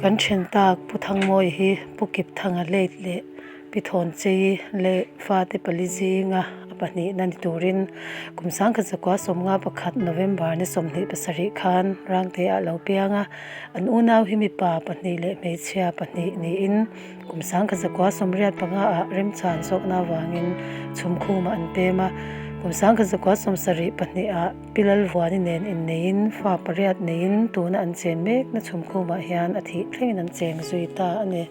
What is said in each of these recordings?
Kan then tak Pu Thangmawia hi Pu Kipthanga late leh Pi Thawnchei leh fate pali zinga a pahnihna ni turin kum 1951 November ni 27 khan Rangte ah lo piang a, an unau hi mipa pahnih leh hmeichhia pahnih niin kum 1985 ah remchan zawkna avangin chhumkhumah an pem a, kum 1972 ah Pi Lalvuani nen inneiin fa pariat neiin tuna an chen mekna chhumkhumah hian a thih thlengin an cheng zui ta a ni.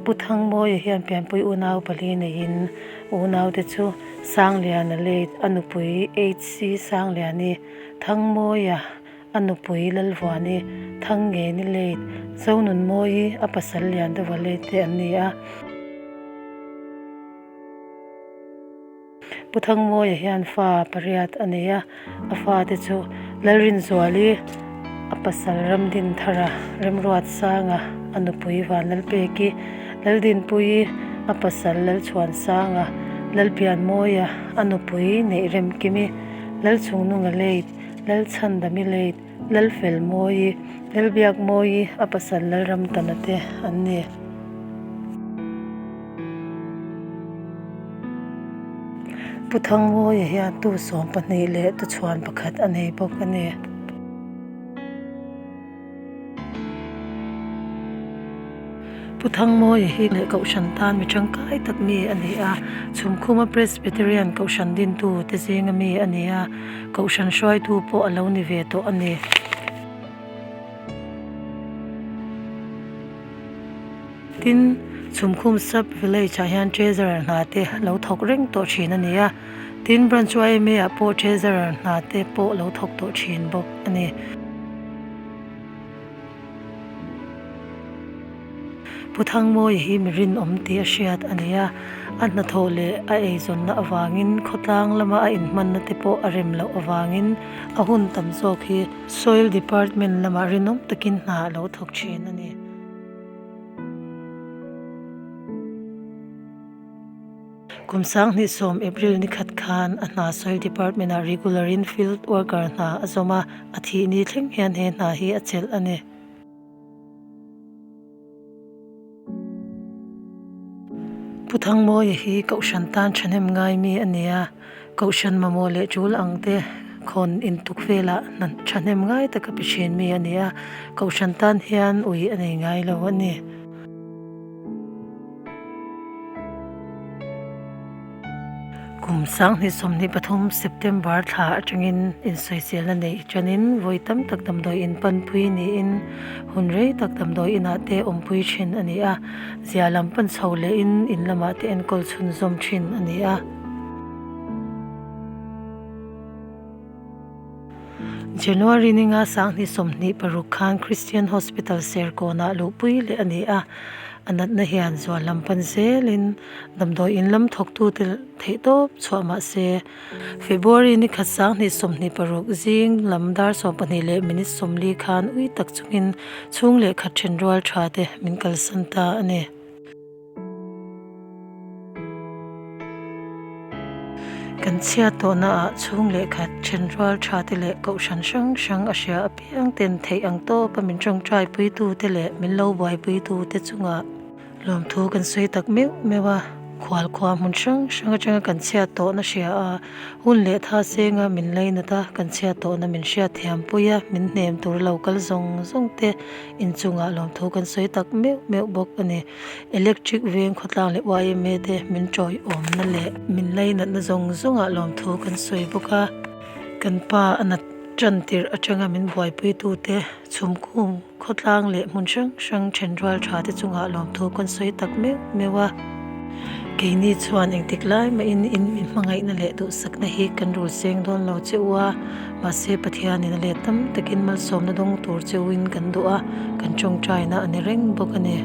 Pu Thangmawia hian pianpui unau pali neiin unaute chu Sangliana late a nupui HC Sangliani, Thangmawia a nupui Lalvuani, Thangngeni late Zonunmawii a pasal Liandova late te an ni a. Pu Thangmawia hian fa pariat a nei a, a fate chu Lalrinzuali, a pasal Ramdinthara, Remruatsanga, a nupui Vanlalpeki, Laldinpuii, a pasal Lalchhuansanga, Lalpianmawia, a nupui Neihремkimi, Lalchungnunga late Lalchhandami late Lalfelmawii, Lalbiakmawii, a pasal Lalramtana te an ni. Pu Thangmawia hian tu 12 leh tuchhuan pakhat a nei bawk a ni. Pu Thangmawia hi leh Kohhran tan mi tangkai tak mi a ni a, Chhumkhuma Presbyterian Kohhran dintu te zinga mi a ni a, Kohhran hruaitu pawh a lo ni ve tawh a ni. Tin, Chhumkhum Sub Village ah hian Treasurer hna te lo thawk reng tawh thin a ni a, tin Branch yma ah pawh Treasurer hna te pawh lo thawk tawh thin bawk a ni. Pu Thangmawia hi mi rinawm tih a hriat a ni a, a hnathawh leh a eizawnna avangin khawtlang lama a inhmanna te pawh a rem loh avangin a hun tam zawk hi Soil Department lamah rinawm takin hna a lo thawk thin a ni. Kum 2010 April ni khat khan a hna Soil Department ah regular in field worker hna a zawm a, a thih ni thleng hian he hna hi a chelh a ni. Pu Thangmawia hi Kohhran tan thahnem ngai mi a ni a, Kohhran mamawh leh tul ang te khawn intuk velah hna thahnem ngai taka pe thin mi a ni a, Kohhran tan hian ui a nei ngai lo a ni. Kum 2023 September thla atangin insawiselna neih tanin vawi tam tak damdawi in panpui niin hun rei tak damdawi inah te awmpui thin a ni a, zia lam pan chho lehin in lamah te enkawl chhunzawm thin a ni a. January ninga 2026 khan Christian Hospital Serkawnah luhpui leh a ni a, a natna hian zual lam pan zelin damdawi in lam thawktute theihtawp chhuah mah se February ni khat 2026 zing lam dar 12 leh minute 40 khan ui tak chungin chhung leh khat then rual tha te min kalsan ta a ni. Kan chhiat tawhna ah chhung leh khat then rual tha te leh kohhran hrang hrang a hria apiang ten theih ang tawp a min tawngtai pui tu te leh min lo buaipui tu te chungah lawmthu kan sawi tak meuh meuh a, khual khua hmun hrang hrang atanga kan chhiat tawhna hria a, hun leh tha senga min lainat a, kan chhiat tawhna min hriat thiam pui a, min hnem tur lo kal zawng zawng te inchungah lawmthu kan sawi tak meuh meuh bawk a ni. Electric veng khawtlang leh yma te min tawiawmna leh min lainatna zawng zawngah lawmthu kan sawi bawk a, kan pa a nat tan tirh atanga min buaipui tute chhumkung khawtlang leh hmun hrang hrang then rual tha te chungah lawmthu kan sawi tak meuh meuh a. Keini chuan engtik lai mahin in min hmangaihna leh duhsakna hi kan rul seng dawn lo che u a, mahse Pathianin a let tam takin malsawmna dawng tur che uin kan duh a, kan tawngtaina a ni reng bawk a ni.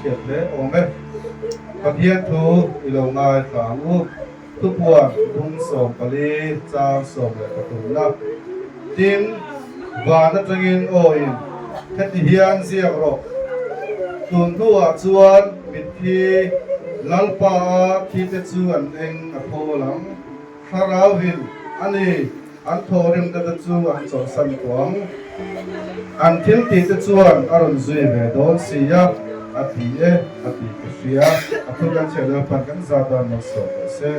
hriat hle awm e. Pathian thu i lo ngaithla ang u. Thupuan bung 14 chang 13 na. Tin, van atangin aw in heti hian ziak rawh. Tun hnuah chuan mitthi Lalpa a thite chu an eng a thawl ang. Thlarauin a ni, an thawhrimna te chu an chawlhsan tawh ang. An thil tih te chuan a rawn zui ve dawn si a, a ti e, a tih ka hria. A thu kan chhiah Lalpan kan zat dan malsawm rawh se.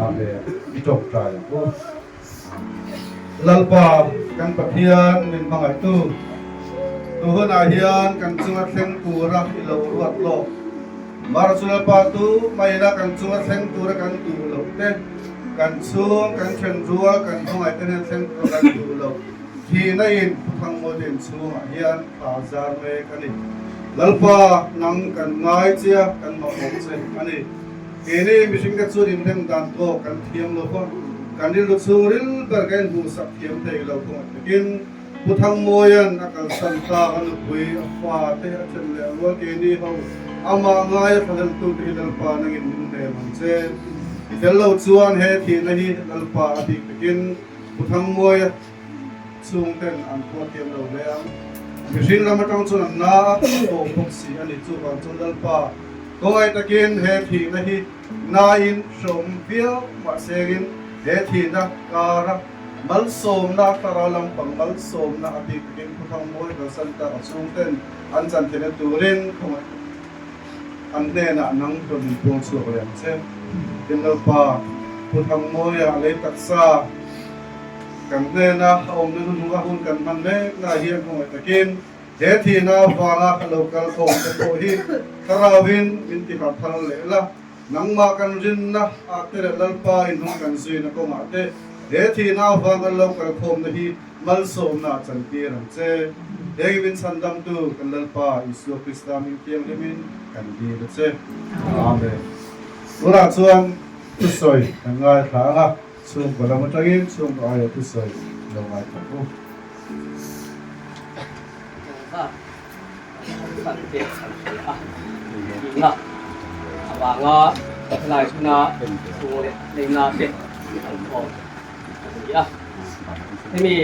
Amen. I tawngtai ang u. Lalpa kan Pathian min hmangaihtu, tu hunah hian kan chunga thleng tura i lo ruat lawk. Mar chu Lalpa tu maina kan chunga thleng tura kan duh loh te, kan chhung, kan then rual, kan hmangaih te nen thleng tura kan duh loh thihna in Thuthangmawite in chhungah hian thla zar mek a ni. Lalpa, nang kan ngai che a, kan mamawh che a ni. Keini mihringte chuan inrem dan tawk kan thiam lo va, kan rilru chhungril ber kan inhmuhsak thiam thei lo kawngah takin, Pu Thangmawia'n a kalsan tak a nupui, a fa te a then leh rual keini ho amah ngai a thlahleltu te hi Lalpa nangin min hnem ang che. I tel lo chuan he thihna hi Lalpa a bik takin Pu Thangmawia chhungten an phuah thiam lo hle ang. Mihring lam atang chuan an na a tawp bawk si a ni. Chuvang chuan Lalpa khawngaih takin he thihna hi nain hreawm viau mahsengin he thihna kara Malsawmna, Thlarau lampang malsawmna a bik takin Khuthang mawi kalsan tak a chhungten an chan theihna turin khawngaih an hnenah nang rawn inpuang chhuak leh ang che. Tin Lalpa, Khuthang mawia a lei taksa kan hnena a awmna hnuhnung a hun kan hman meknaah hian khawngaih takin he thihna avanga lo kal khawm te pawh hi Thlarauin min tiharh thar leh la. Nangmah kan rinna ah te leh Lalpa in hnung kan zuina kawngah te he thihna avang kan lo kalkhawmna hi malsawmna ah chantir ang che. Heng min chhandamtu kan Lalpa Isua Krista hming thianghlimin kan dil a che. Amen. Tunah chuan thusawi kan ngaithla ang a, chhungkaw lam atangin chhungkaw aia thusawi lo ngaithla u. Kan pek chhan hle a tihna avanga helai hmuna thu leh leina te an thawm a ni a. Hemi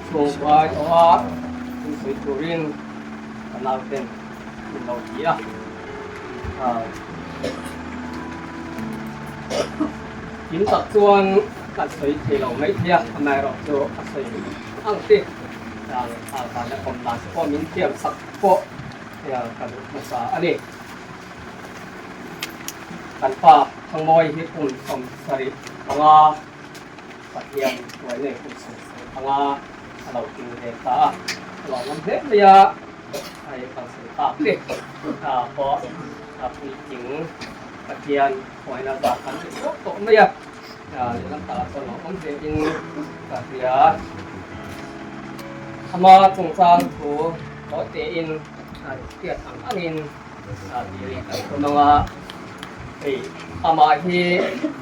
chhungkuai tawha insawi turin ka nauten min lo ti a. Kim tak chuan kan sawi thei lo maithei a, amaherawhchu a sawi ang te. Dan dan leh awm dan te pawh min thiam sak pawh ka duh hmasa a ni. Kan pa Thangmawi hi kum 75 Pathian hnuai nei kum 75 a lo ting ve ta a, a lo ngam hle mai a, hei kan sawi tak te pawh a puitling Pathian hnuaina zah kan ti tawh tawh mai a. Lehlam takah chuan lo awm hle in ka hria. Ama chungchang thu tawh tein hriat ang angin tih rih kan tum ang a. Hei amah hi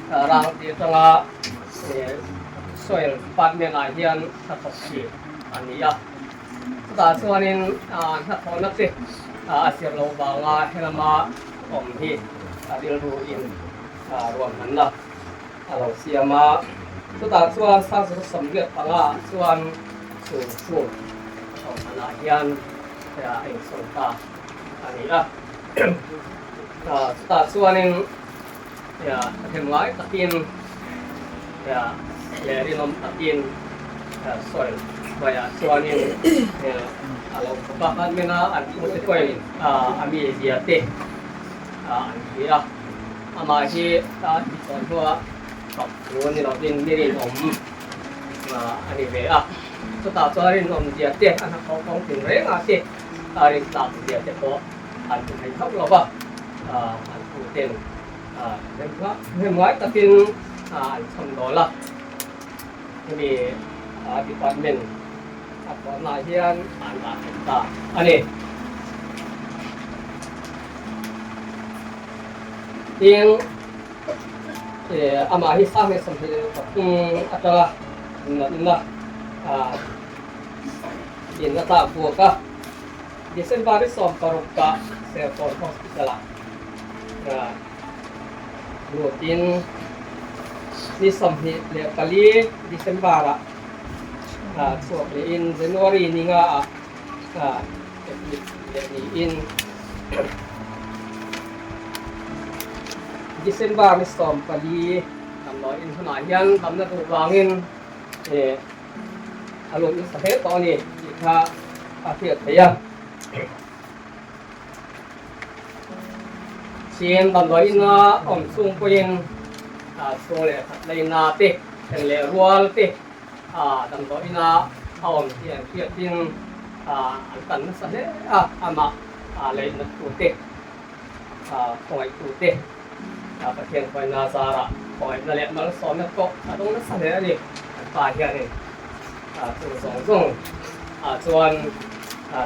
rang tih atanga soil department ah hian hnathawk thin a ni a. Chutah chuanin hnathawhna te a zir loh vanga helama awm hi a rilru in ruahmanna a lo siam a, chutah chuan Sangzur 85 ah chuan chhung chhung ruahmanah hian a insawn ta a ni a. Chutah chuanin them ngai takin leh rinawm takin soil hnuaiah chuanin a lo thawk a, admin a an pute pawhin a mizia te an hria a. Amah hi a thi tawh hnua fak thu ni lovin mi rinawm a ni ve a. Chutah chuan rinawm zia te, a hnathawh kawng tin rengah te a rintlak zia te pawh an hmu thei thauh lo va, an puten hnem ngai takin an chhawn dawl a. Hemi department a thawhnaah hian an dah thei ta a ni. Tin, amah hi 2023 atanga natna in a tlak buak a. December ni 16 ah Serkawn Hospital ah lutin ni 24 December ah chhuak lehin January ni nga ah admit leh niin December ni 14 damdawiin hunah hian damna duh vangin a lut nasa hle tawh a ni tih kha a hriat theih a. Chin damdawiina awm chung pawhin chhung leh khat leina te, then leh rual te damdawiina a awm tih an hriatin an tan nasa hle a, amah leihna tute, khawngaih tute Pathian khawngaihna zarah khawngaihna leh malsawmna pawh a dawng nasa hle a ni. Kan pa hianin chung zawng zawng ah chuan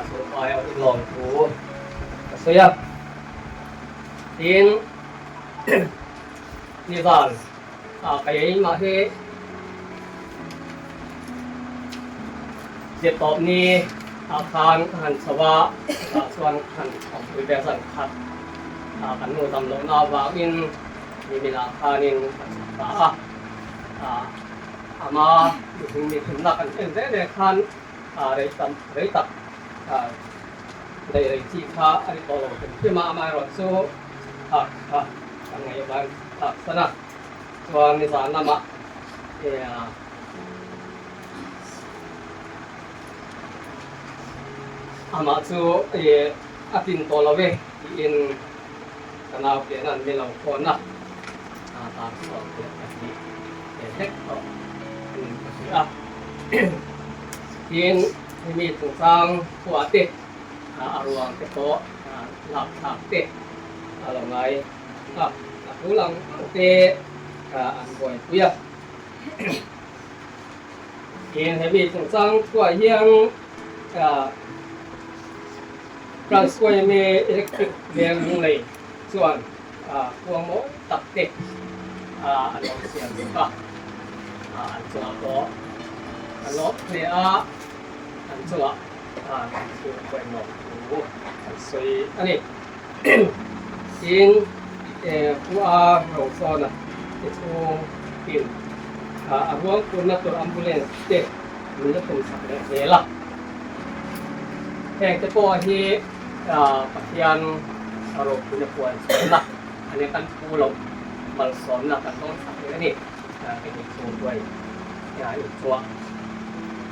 chu aia inlawm thu a sawi a. Tin, nizan ka eimah hi zirtawp ni ah khan ka han chho a, chutah chuan ka han awmpui ve zan khat kan nu dam lohna avangin niminah khanin ka chhuk ta a. Ama mihring mi thimna kan en ve ve khan rei tam rei tak daih rei chi kha a ni tawh lo hrim hrim a, amaherawhchu thlak kha kan ngaih avangin thlak san a, chuan nizan lamah amah chu a tlin tawh lo e tiin ka nau piahna an mi lo khawn a, tar 12 hlek tawh an ka hria a. Tin, hemi chungchang thuah te, a ruang te pawh lak thlak te a lo ngai a, a tul ang ang te an buaipui a. Tin, hemi chungchang thuah hian Transco-yma Electric Veng Lunglei chuan kuang mawi tak te an lo siam bawk a, an chungah pawh an lawm hle a, an chungah an thu pawimawh thu an sawi a ni. Tin, khua Rosona te chhung in a ruang phurna tur ambulance te min la tum sak leh zel a, heng te pawh hi Pathian ropuina puan chhuahna a nia, kan phu loh malsawmna kan dawn chak rih a ni. Ka ni chhungkuai inchhuah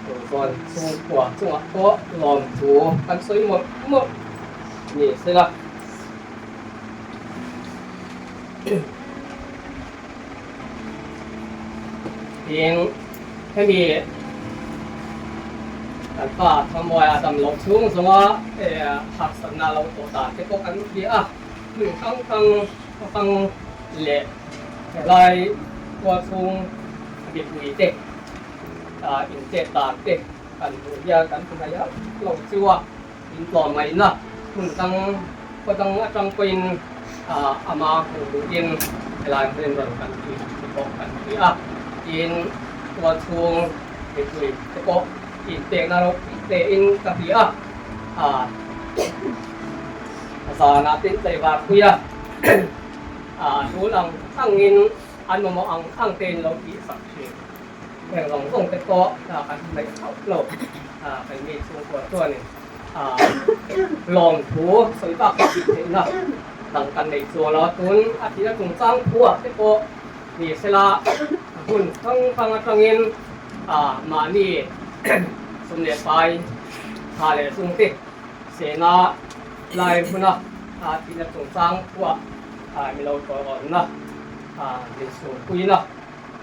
tur chuan chhungkua chungah pawh lawmthu kan sawi mawlh mawlh ni sela. Tin, hemi kan pa Thangmawia dam loh chhung zawnga harsatna lo tawh dan te pawh kan hria a, hmun hrang hrang hrang leh helai khua chhung mipui te intet dan te kan hmuh hian kan hmu mai hauh lo chu a. In tlawmngaihna hmun dang khaw dang atang pawhin ama hmuh duhin helai hmun rawn kan tih te pawh kan ti a. Tin, tual chhung mipui te pawh inpekna ropui tein ka ti a. Zanah tin tlaivar pui a, tul ang angin an mamawh ang ang tein lo tih sak thin. Heng zawng zawng te pawh kan hmu mai hauh lo. Keini chhungkua chuanin lawmthu sawi bak a tih theihna dang kan nei chuang lo a. Tun a thihna chungchang thuah te pawh ni sela hmun hrang hrang atangin mahni sum leh pai tha leh sum te sena lai hmuna thihna chungchang thuah milo tawiawnna min chhungpuina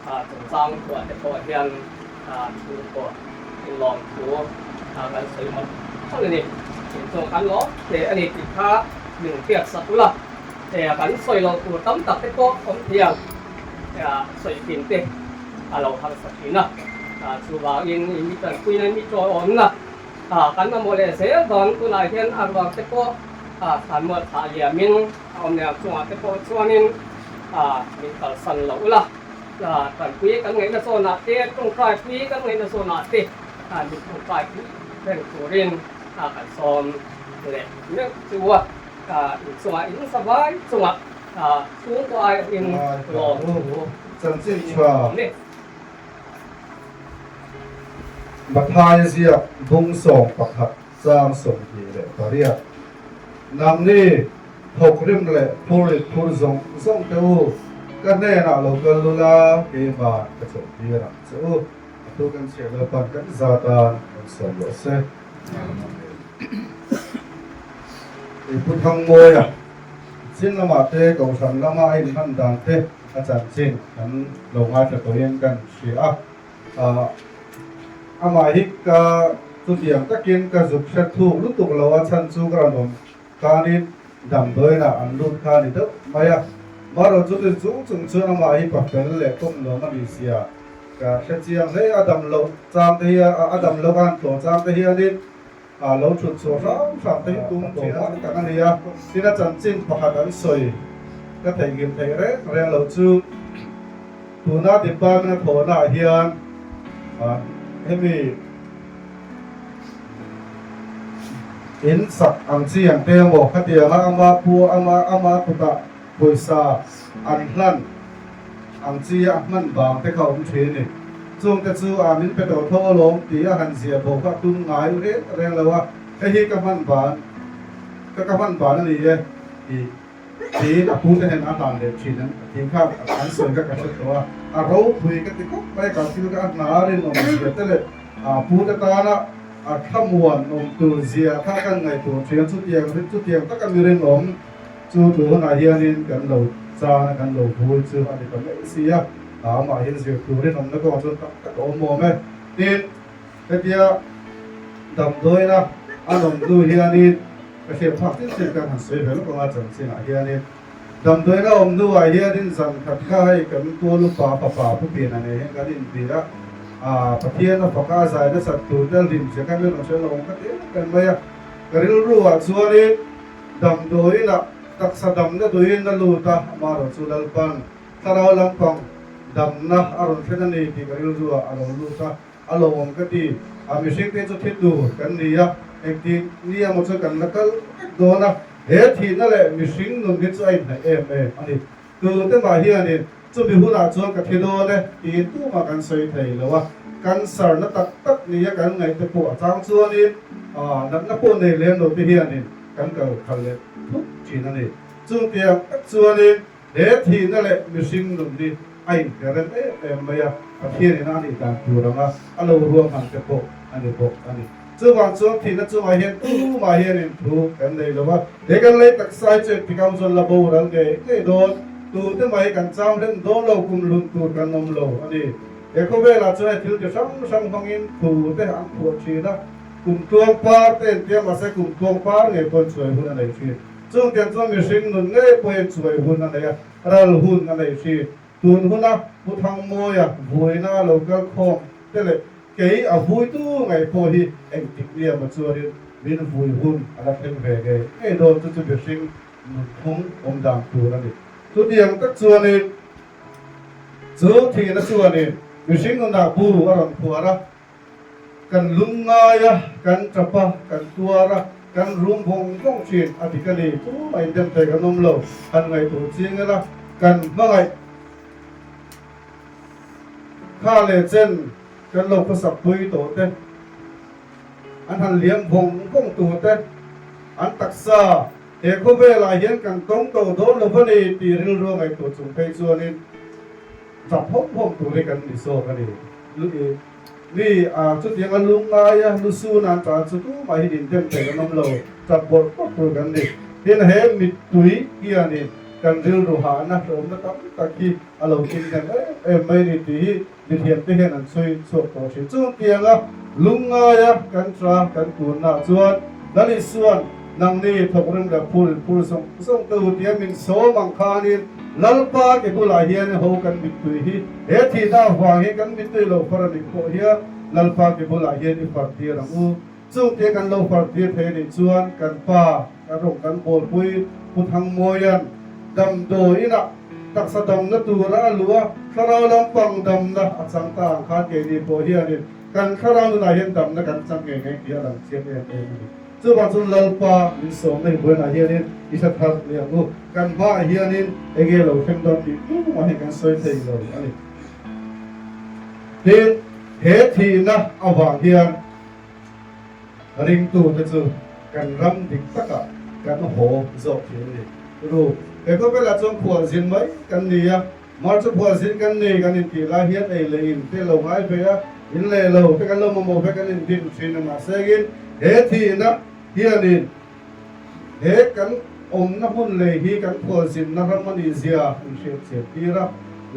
Chungchang thuah te pawh hian chhungkaw inlawm thu kan sawi mawlh mawlh a ni. Inchung kan lawm hle a ni tih kha min hriat sak ula, kan sawi loh tur tam tak te pawh awm thei ang sawi thin te a lo harsa thin a. Chuvangin mi tanpuina mi tawiawmna kan mamawh leh zel dawn tunah hian a ruang te pawh thlanmual thlah liamin a awm leh ang chungah te pawh chuanin min kalsan lo ula, tanpui kan ngaihna zawnah te, tawngtaipui kan ngaihna zawnah te min tawngtaipui reng turin kan sawm leh meuh chu a, in chungah in zavai chungah chhungkaw aiawhin lawm thu Chanchin tha Mathai ziak bung 11 chang 28. Nangni thawk rim leh phur rit phur zawng zawng te u, ka hnenah lo kal lul a, keimah ka chawlh tir ang che u. A thu kan chhiah lo pan kan zat a, kan sawm rawh se. Kei Pu Thangmawia, chin lamah te Kohhran lama a inhman dan te a chanchin kan lo ngaithla tawhin kan hria a. Amah hi ka chutiang takin ka zuk hre thuk lutuk lo a chhan chu ka rawn awm khanin damdawiinah an lut kha a ni deuh mai a. Marawh chuti chung chung chuan amah hi pa fel leh kawm nuam a ni sia ka hre chiang hle a dam loh chang te hi a dam loh a han tlawh chang te hianin a lo thut chhuah hram hram te hi tum tawh ang tak a ni a. Tin a chanchin pakhat an sawi ka theihnghilh theih reng reng loh chu. Tuna department a thawhna ah hian hemi in sak ang chi ang te emaw khatianga ama pu ama ama kutah pawisa an hlan ang chi a hman vang te kha a awm thin a ni. Chung te chu a min pe tawh tho alawm tih a han ziah bo kha a tum ngai reng reng lo a, hei hi ka hman van ka ka hman van a ni e tih. Tiin a pute nen a hlan leh thin an tih kha an sawi kha ka hre tawh a, a ropui ka ti khawp mai, ka thil kha a hna rinawm zia te leh a pute tana a thlamuan awm tur zia kha kan ngaihtuah thin a, chutiang chutiang taka mi rinawm chu tu hunah hianin kan lo chan a, kan lo vui chu a ni ta mai si a, amah hian zir tur rinawmna kawngah chuan tak tak a awm awm e. Tin, Hetia damdawiina a nawm hnu hianin ka hriat phak chin chin kan han sawi ve lawk ang a chanchinah hianin damdawiina a awm hnuah hianin zan khat kha hei kan tual upa fapa pu pian a nei hian kan inbih a, aa Pathian a faka a zai nasat tur te a hlim zia kha min rawn hre lo ang ka ti em em mai a, ka rilru ah chuanin damdawiinah taksa damna duhin a lut a, amaherawhchu Lalpan thlarau lampang damna a rawn thlen a ni tih ka rilru ah a lo lut a. A lo awm ka ti. A mihring te chu thi tur kan ni a, engtin ni emaw chu kan la kal vek dawn a, he thihna leh mihring nun hi chu a inhnaih em em a ni. Tute mah hianin chumi hunah chuan ka thi dawn e tiin tumah kan sawi thei lo a, cancer na tak tak nia kan ngaih te pawh a chang chuanin natna pawh nei lem lo te hianin kan kal khalh leh thut thin a ni. Chutiang tak chuanin He thihna leh mihring nun hi a inherem em em mai a, Pathianin a nih dan tur anga a lo ruahman te pawh a ni bawk a ni. Chuvang chuan thihna chungah hian tumah hianin thu kan nei lo a, he kan lei taksa hi chu engtikah chuan la boral ngei ngei dawn, tute mai kan chang hlen dawn lo, kum hlun tur kan awm lo a ni. He khawvelah chuan hei thil ti hrang hrang hmangin thu te an phuah thin a, kum tluang par te entia mahse kum tluang par ngei pawhin chuai hun a nei thin. Chung tiang chuan mihring nun ngei pawhin chuai hun a nei a, ral hun a nei hri. Tun huna Pu Thangmawia vuina lo kal khawm te leh kei a vuitu ngei pawh hi engtik nia maw chuanin min vui hun a la thleng ve ngei ngei dawn chu chu mihring nunphung awm dan tur a ni. Chutiang tak chuanin chu thihna chuanin mihring nunah bu a rawn phuar a, Kan lungngai a, kan tap a, kan tuar a, kan rum vawng vawng thin a dik a ni. Tumah indem thei kan awm lo, han ngaihtuah chiang ila, kan hmangaih kha leh chen kan lo khawsak pui tawh te, an han liam vawng vawng tur te, an taksa he khawvelah hian kan tawng tawh dawn lo va ni tih rilru a ngaihtuah chung phei chuanin tap hawm hawm tur hi kan ni zawk a ni. Mi a chutiang a lungngai a, lu sun an tan chu tumah hi indem thei an awm lo, tap bawrh bawrh tur kan ni. Tin, he mittui hianin kan rilru hahna hlawmna tam tak hi a lo kim hnem em em mai ni tih hi mithiamte hian an chhui chhuak tawh thin. Chutiang a lungngai a kan tra kan tunnaah chuan Lal Isuan nangni thawk rim leh phur in phur zawng zawng te u tia min sawm ang khanin Lalpa ke bulah hian ho kan mittui hi he thihna avang hi kan mittui lo far a nih pawh hian Lalpa ke bulah hian i far tir ang u. Chungte kan lo far tir thei a nih chuan kan pa kan rawng kan bawlpui Pu Thangmawia'n damdawi inah taksa damna tura a luh a, thlarau lampang damna a chang ta ang khan keini pawh hianin kan thlarau nunah hian damna kan chang ngei ngei tih a lang chiang em em a ni. Chuvang chuan Lalpa min sawmna hi buainah hianin i hre thar leh ang u. Kan hmaah hianin enge lo thleng dawn tih tumah hi kan sawi thei lo a ni. Tin, he thihna avang hian ringtute chu kan ram dik takah kan haw zawk thin a ni. Ru, he khawvelah chuan khualzin mai kan ni a, Mar chu khualzin kan nei kan intih lai hian ei leh in te lo ngai ve a, in leh lo te kan lo mamawh ve kan indim thin a, mahse in he thihna hianin he kan awmna hmun lei hi kan khualzinna ram a nih zia min hriat chian tir a,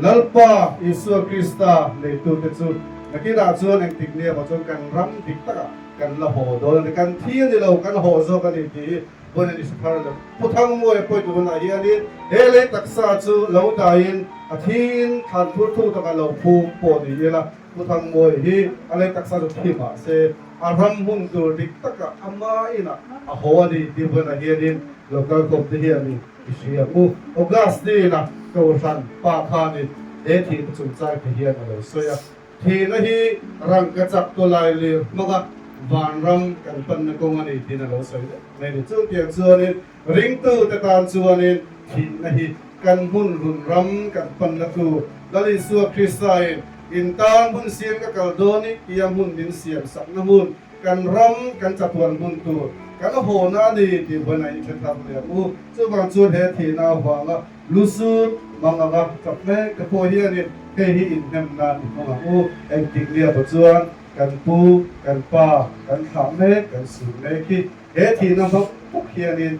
Lalpa Isua Krista neitute chu nakinah chuan engtik ni emaw chuan kan ram dik takah kan la haw dawn a ni, kan thi a ni lo, kan haw zawk a ni tih hi Vawn in i hre thar lo. Pu Thangmuaia pawi tunah hianin he lei taksa chu lo daiin a thiin thlan thur thu takah lo phum pawh ni ila, Pu Thangmuaia hi a lei taksa chu thi mah se a ram hmun tur dik takah ama inah a haw a ni tih vawnah hianin local khawp te hianin i hria ang u. Augustine-a Kohhran pa khanin he thihna chungchang te hian a lo sawi a. Thihna hi rangka chak tawlai lir hmanga vanram kan panna kawng a ni tiin a lo sawi daih mai a ni. Chutiang chuanin ringtute tan chuanin thihna hi kan hmun run ram kan panna tur Lal Isua Kristain in tan hmun siam ka kal dawn i tia hmun min siam sakna hmun kan ram kan chatuan hmun tur kan hawna a ni tih vawiin a inhre thar leh ang u. Chuvang chuan he thihna avanga Lusut mang anga chak mek te pawh hianin hei hi inhnem nan i hmang ang u. Engtik nia pawh chuan kan pu, kan pa, kan thlah mek, kan sur mek hi he thihna hmang bawk hianin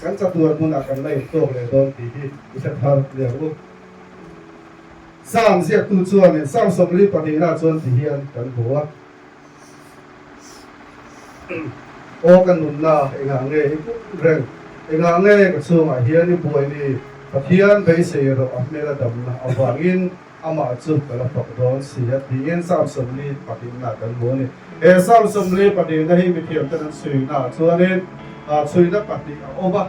kan chatuan hmunah kan la intawk leh dawn tih hi i hre thar leh ang u. Sam ziaktu chuanin Sam 22-ah chuan ti hian kan hmu a. Aw ka nunna, engah nge i pum reng? Engah nge ka chhungah hian i buai ni? Pathian beisei rawh a hmel a damna avangin amah chu ka la fak dawn si a tiin Psalm 42 kan hmu a ni. He Psalm 42 hi mithiamten an chhuinaah chuanin chhuina pahnih a awm a,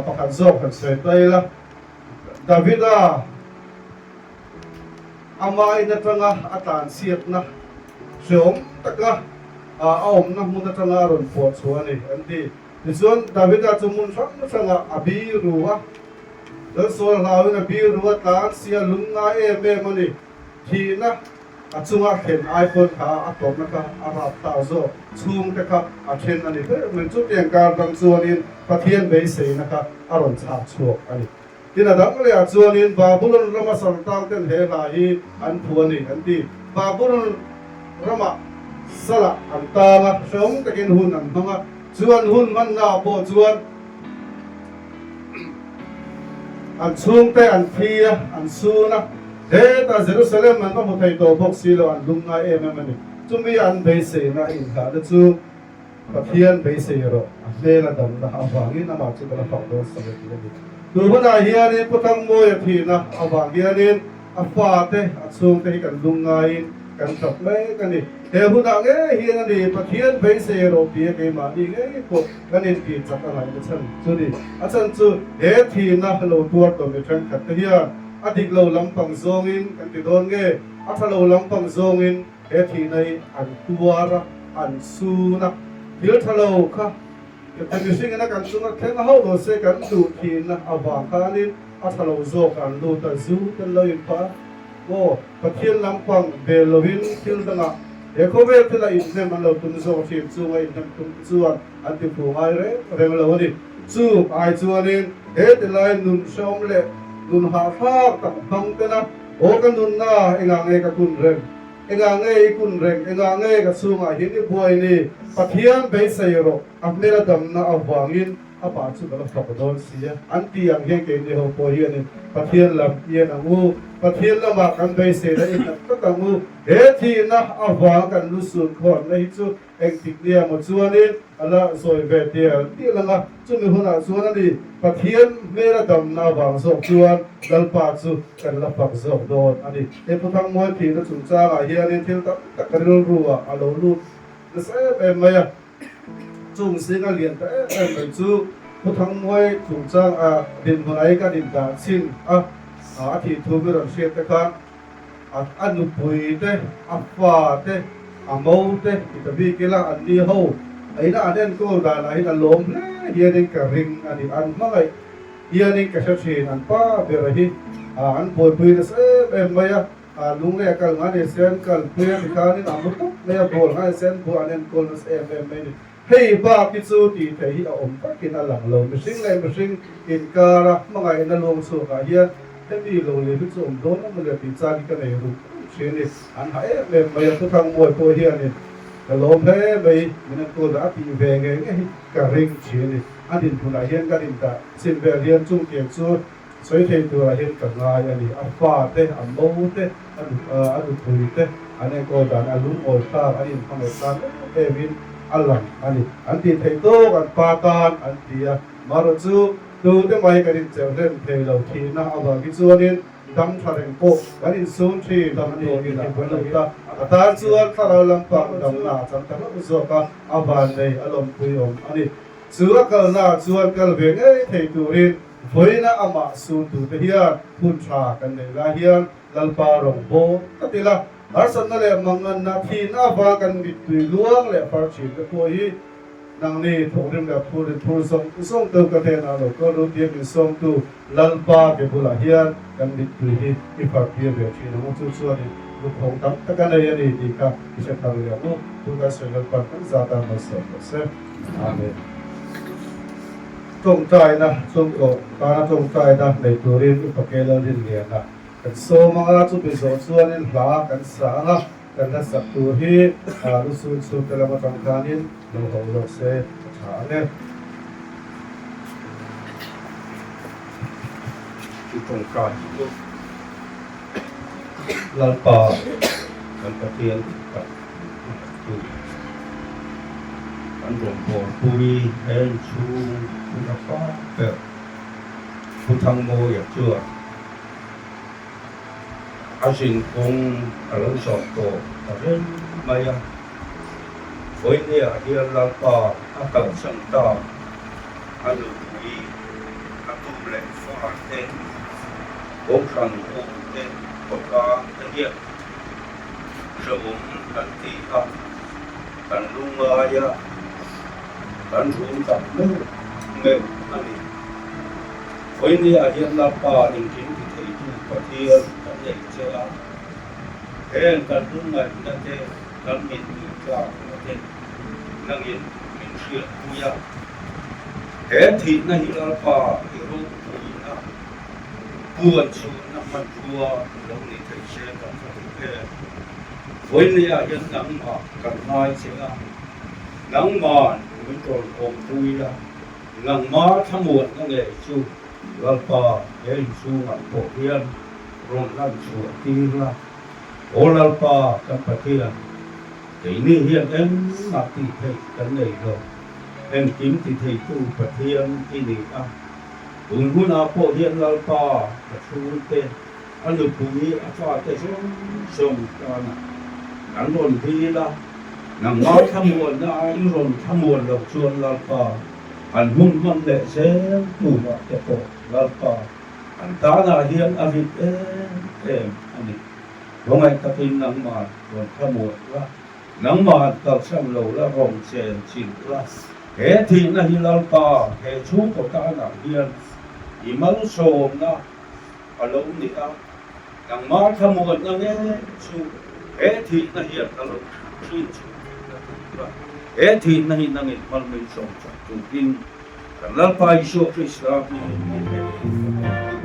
pakhat zawk han sawi ta ila. Davida ama in atanga a tlanchhiatna hreawm taka a awmna hmun atanga a rawn pawh chhuah a ni an ti. Tichuan Davida chu hmun hrang hrangah a biru a, Lalsual hlauin a biru a tlanchhia lungngai em em a ni. Thihna a chunga thlen ai pawn kha a tawpna kha a rap ta zawk, chhungte kha a then a ni ber mai. Chutiang kar dang chuanin Pathian beiseina kha a rawn chhak chhuak a ni. Tin a dang lehah chuanin Babulon rama saltang ten he hla hi an phu a ni an ti. Babulon ramah salah an tang a, hrehawm takin hun an hmang a, chu an hun hmannaah pawh chuan An chhungte an thi a, an sun a, hetah Jerusalem an va hmu thei tawh bawk si lo, an lum ngai em em a ni. Chumi an beiseina a inghahna chu Pathian beisei erawh a hmel a damna avangin amah chu ka la fak dawn sak e tih a ni. Tun hunah hianin Pu Thangmawia thihna avang hianin A fate, a chhungte hi kan lung ngaiin kan tap mek a ni. He hunah ngei hian a ni, Pathian beisei erawh tia keimahni ngei pawh kan intih chak a ngaihna chhan chu ni. A chhan chu he thihna lo tuar tawh mi thenkhat te hian a dik lo lampang zawngin kan ti dawn nge, a tha lo lampang zawngin he thihna hi an tuar a, an sun a, thil tha lo kha mihringin a kan chunga thleng hauh lo se kan duh thihna avang khanin, A tha lo zawk an lut a, zu ten lo in phah a, aw Pathian lampang bel loin thil dangah he khawvel thila inhnem an lo tum zawk thin chunga inhnem tum te chuan an ti phu ngai reng reng lo a ni. Chu ai chuanin he tilai nun hrehawm leh nun hahthlak tak hmang tena aw ka nunna engah nge ka kun reng, engah nge i kun reng, engah nge ka chhungah hian i buai ni, Pathian beisei rawh a hmel a damna avangin A pa chu ka la fak dawn si a, an ti ang hian keini ho pawh hianin Pathian lam ian ang u, Pathian lamah kan beiseina i nghat tlat ang u. He thihna avang kan lu sun khawnna hi chu engtik nia maw chuanin a la zawi ve tial tial ang a, chumi hunah chuan a ni Pathian hmela damna avang zawk chuan Lalpa chu kan la fak zawk dawn a ni. He Puthangmawi thihna chungchangah hianin thil tam tak ka rilru ah a lo lut nasa em em mai a. Chung zinga lian ta em em mai chu Pu Thangmuai chungchang a dinhmun ai kan indah chin a, a thih thu mi rawn hriat te khan a nupui te, a fa te, a mo te ti ta bik ila an ni ho A ina an enkawl danah hian a lawm hle hianin ka ring a ni. An hmangaih hianin ka hre thin. An pa bera hi an buaipui nasa em em mai a. Lunglei a kal ngai ni se an kalpui a tikhanin a mu tawp mai a, ball ngai se an buah an enkawl nasa em em mai a ni. Hei bak hi chu tih theih hi a awm takin a lang lo. Mihring leh mihring inkara hmangaihna luang chhuakah hian hemi lo leh hi chu awm dawn emaw le tih chang hi ka nei rum rum thin a ni. An ha em em mai a, Thuthang Mawi pawh hianin ka lawm hle mai, min enkawl dah a tih ve ngei ngei hi ka ring thin a ni. A dinhmunah hian kan indah chin vel hian chungtiang chu Sawi thei turah hian ka ngai a ni. A fa te, a mo te, a nupui te an enkawl dan a lungawi thlak, an inhmangaih tan em em in a lang a ni. An tih theih tawk an pa tan an ti a, marawh chu tute mai kan incheuh hlen thei lo thihna avang hi chuanin dam tha reng pawh kan insum thin a ni in a lo ta. A tan chuan thlarau lampang damna a chang ta hlauh zawk a, a vannei a lawmpui awm a ni. Chu a kalna chuan kal ve ngei thei turin Vawiina amah suntute hian hun tha kan neih lai hian Lalpa rawngbâwl tlat ila, harsatna leh manganna thihna avang kan mittui luang leh far thin te pawh hi nangni thawkrim leh phur in phur zawng zawng teu ka hnenah lo kal ru tia min sawmtu Lalpa ke bulah hian kan mittui hi i far tir ve thin ang u. Chu chuanin luphawng tam tak a nei a ni tih kha i hre thar leh ang u. Chu kan sawi Lalpa'n kan zat a malsawm rawh se. Amen. Tawngtaina chhungkaw tana tawngtaina nei turin Upa Keller Rinliana kan sawm ang a, chumi zawh chuanin hla kan sa ang a, kan hla sak tur hi lusun chhungte lam atang khanin lo ho zawk se a tha ang e. Chu tawngtai chu Lalpa kan Pathian tak tu kan rawngbawlpui he inchhung hun a fak ber Pu Thangmawia chuan a zinkawng a lo zawh tawh ta reng mai a, Vawinia hian Lalpa a kalsan ta a nupui a tum leh fa te, Kohhran ho te, khawtlang te hian Hrehawm kan ti a, kan lungngai a, kan rum tak meuh meuh a ni. Vawinia hian Lalpa engkim ti theitu Pathian kan nei che a, heng kan lungngaihna te, kan mittui tlakna te nangin min hriatpui a. He thihna hi Lalpa i ropuina Puan chhunna hmanrua lo ni thei se kan hre duh em? Vawinia hian nangmah kan ngai che a, nangma'n min rawn awmpui la, nangma thlamuanna ngei chu Lalpa he inchhungah pawh hian rawn lan chhuah tir la. Aw Lalpa kan Pathian, keini hian engmah tih theih kan nei lo, engkim ti theitu Pathian i ni a. Tun hunah pawh hian Lalpa ka chhungte, a nupui, a fate zawng zawng tana kan rawn dil a, nangmah thlamuanna a i rawn thlamuan loh chuan Lalpa an hun hman leh zel turah te pawh Lalpa an tanah hian a rit em em a ni. Khawngaih takin nangmah rawn thlamuan la. Nangmah kalsan lo la rawn chen chilh la, he thihna hi Lalpa he chhungkaw tanah hian i malsawmna a lo ni a, nangmah thlamuanna ngei chu he thihna hian a lo hrin chhuah theihna tura he thihna hi nangin hmal mai sawm chak turin kan Lalpa Isua Krista hmingin min pe thei.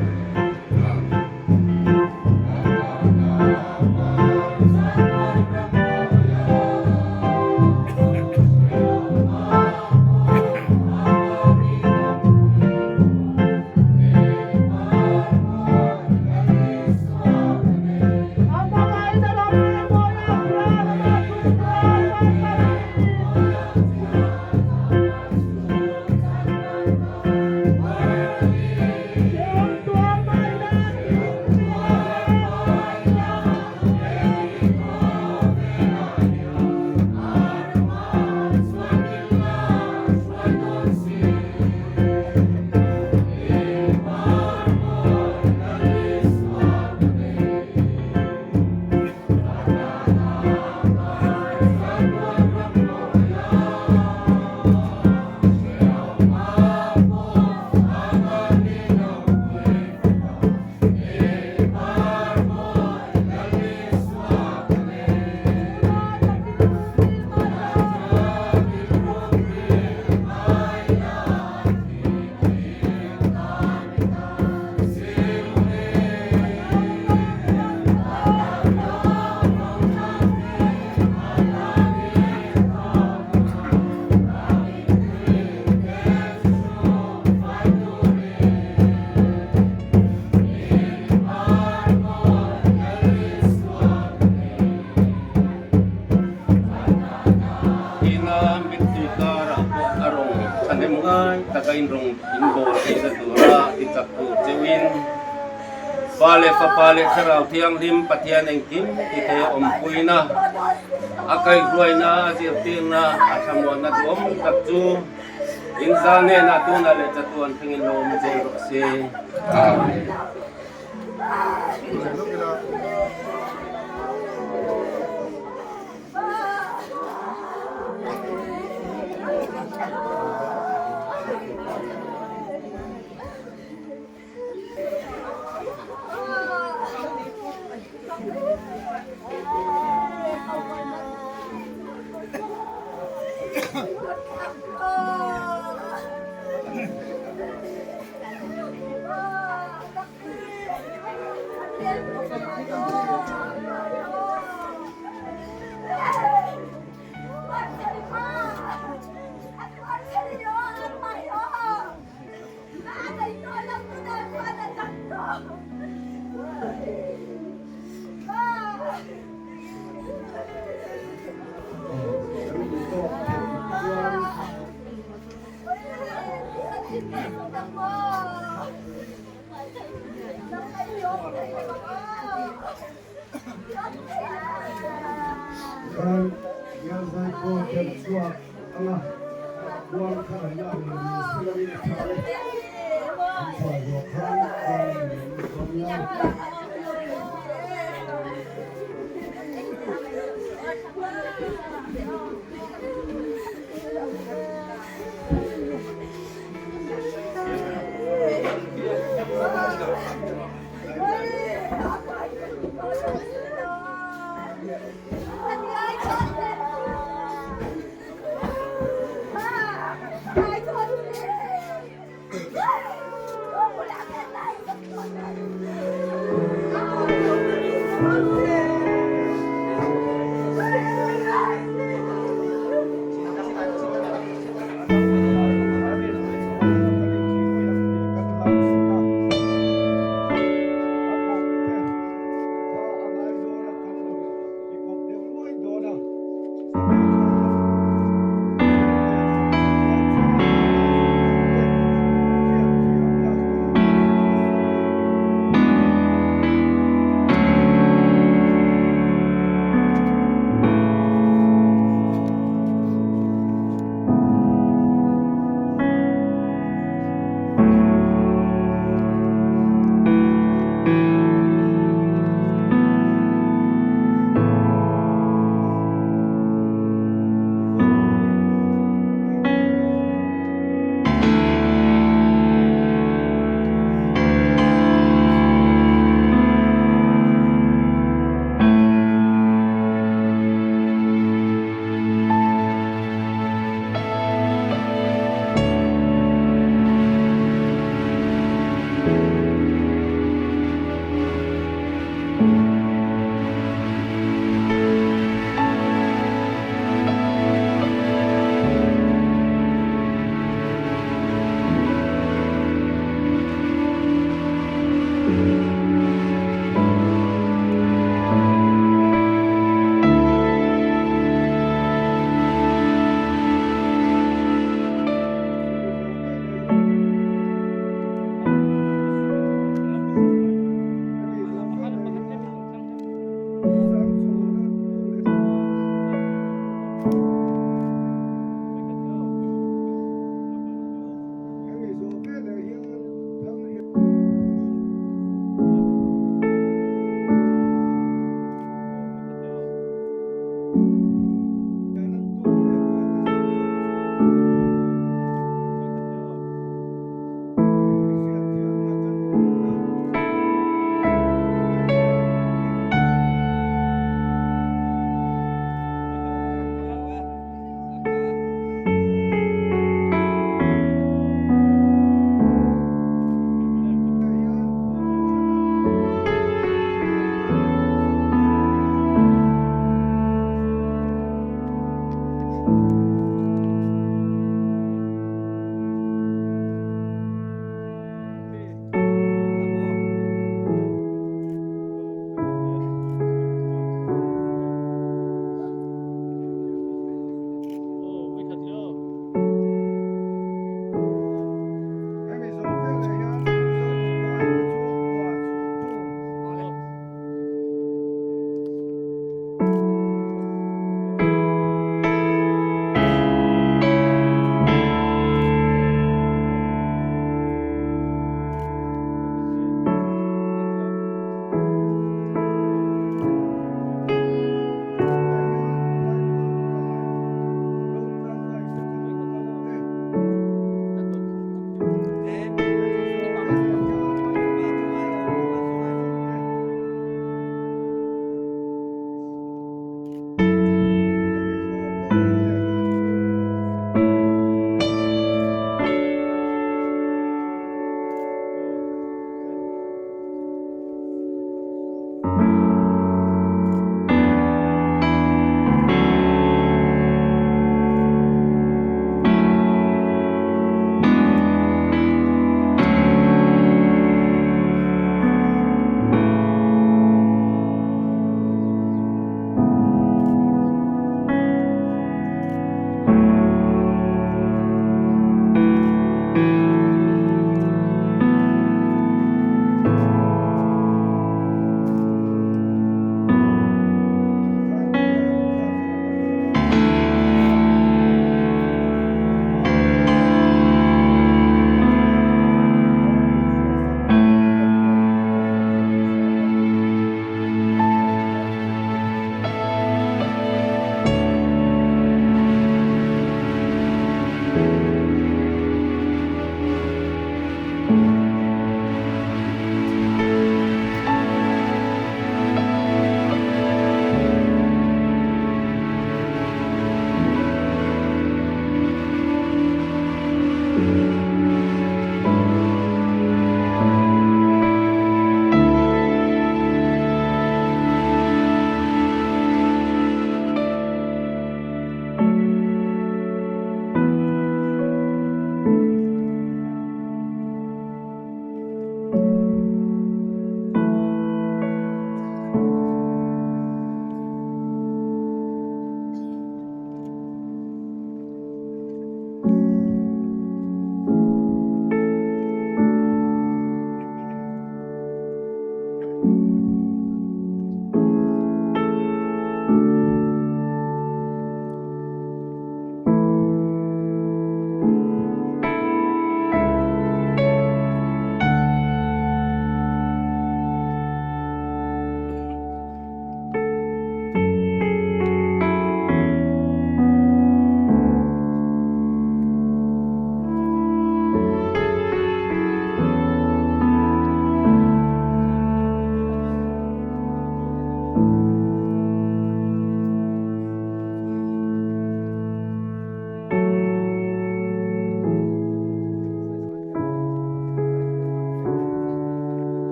In bawl theihna tura tichak tur cheuhin Pa leh Fapa leh Thlarau Thianghlim Pathian engkim tithei a awmpuina, a kaihhruaina, a zirtirna, a thlamuanna duhawm tak chu in za hnenah tunah leh chatuan thlengin lo awm zel rawh se. Amen.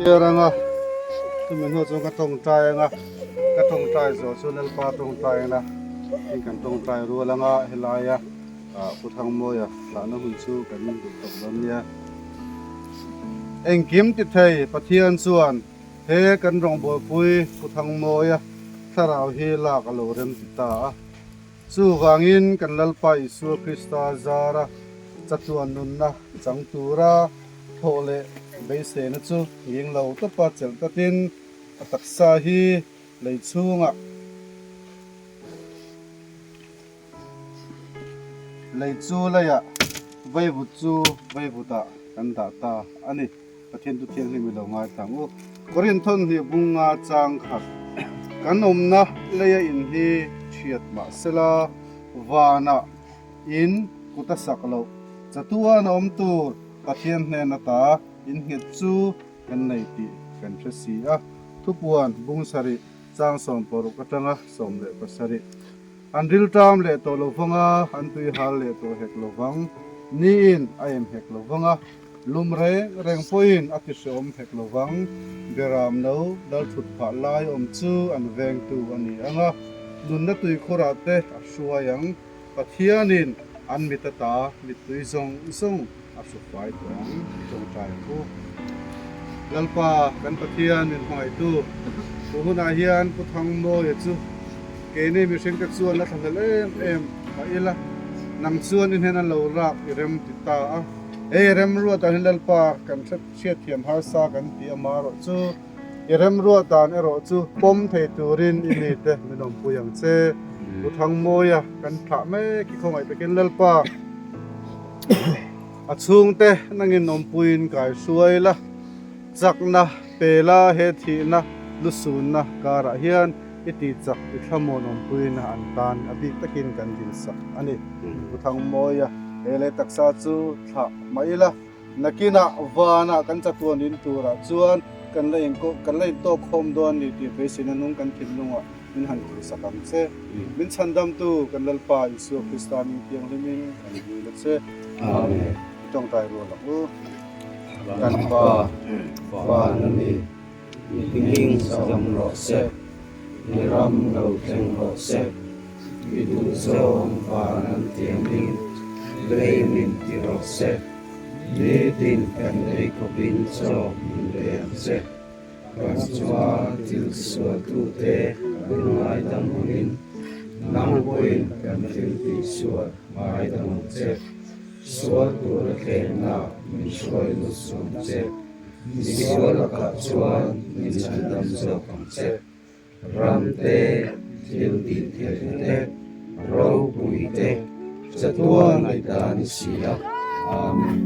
chhiar anga chumi hnu chuan ka tawngtai anga ka tawngtai zawh chu Lalpa tawngtai ina in kan tawngtai rual anga helaia ah Pu Thangmawia thlahna hun chu kan duh tawp dawn nia. Engkim ti thei Pathian chuan he kan rawngbawlpui Pu Thangmawia thlarau hi lak a lo rem ti ta a. Chuvangin kan Lalpa Isua Krista zara chatuan nunna chang tura thawh leh beiseina chu nghing lo tawpa chelh tatin a taksa hi lei chhungah lei chu leiah vaivut chu vaivutah kan dah ta a ni. Pathian tu thianghlim i lo ngaithla ang u. Korinthon hnih bunga chang khat kan awmna leia in hi thiat mah sela vanah in kut a sak loh chatuan a awm tur Pathian hnen ata in nghet chu kan nei tih kan hre si a. Thupuan bung sarih chang 16 atanga 17. An rilṭam leh tawh lo vang a, an tui hal leh tawh hek lo vang. Niin a em hek lo vang a. Lum reng reng pawhin a ti hreawm hek lo vang. Beram no dal thut phah lai awm chu an vengtu a ni ang a, nunna tuikhurah te a hruai ang. Pathianin an mit ata mittui zawng zawng a hru fai tawh ang i tawngtai ang u. Lalpa kan Pathian min hmangaihtu, tu hunah hian Pu Thangmawia chu keini mihringte chuan a thlahlel em em mah ila, nang chuan i hnen a lo rak i rem ti ta a. Hei remruat dan hi Lalpa kan hriatthiam harsa kan ti a marawh chu i remruat dan erawh chu pawm thei turin i mite min awmpui ang che. Pu Thangmawia kan thlah mek i khawngaih takin Lalpa a chhungte nangin awmpuiin kai hruai la, chakna pe la he thihna lusunna karah hian i ti chak i thlamuan awmpuina an tan a bik takin kan dilsak a ni. Pu Thangmawia. He lei taksa chu thlah mah ila, nakinah vanah kan chatuan in turah chuan kan la in kan la intawk khawm dawn ni tih beiseina nung kan thinlungah min han thuhsak ang che. Min chhandamtu kan Lalpa Isua Krista min thianghlimin kan dil a che. Amen. I tawngtai rual ang u. Kan Pa, Van a ni, i hming zam rawh se. I ram lo thleng rawh se, i duhzawng van an tiangin lei min ti rawh se. Nitin kan ei khawpin chaw min pe ang che. Kan chunga thil sualtute kan ngaidam angin nang pawhin kan thil tihsual ngaidam ang che. Sual tura thlengna min hruai lut suam che. Misual lakah chuan min chhandam zawk ang che. Ram te, thil tih theihna te, ropui te, chatuan ngaihdan i si a. Amen.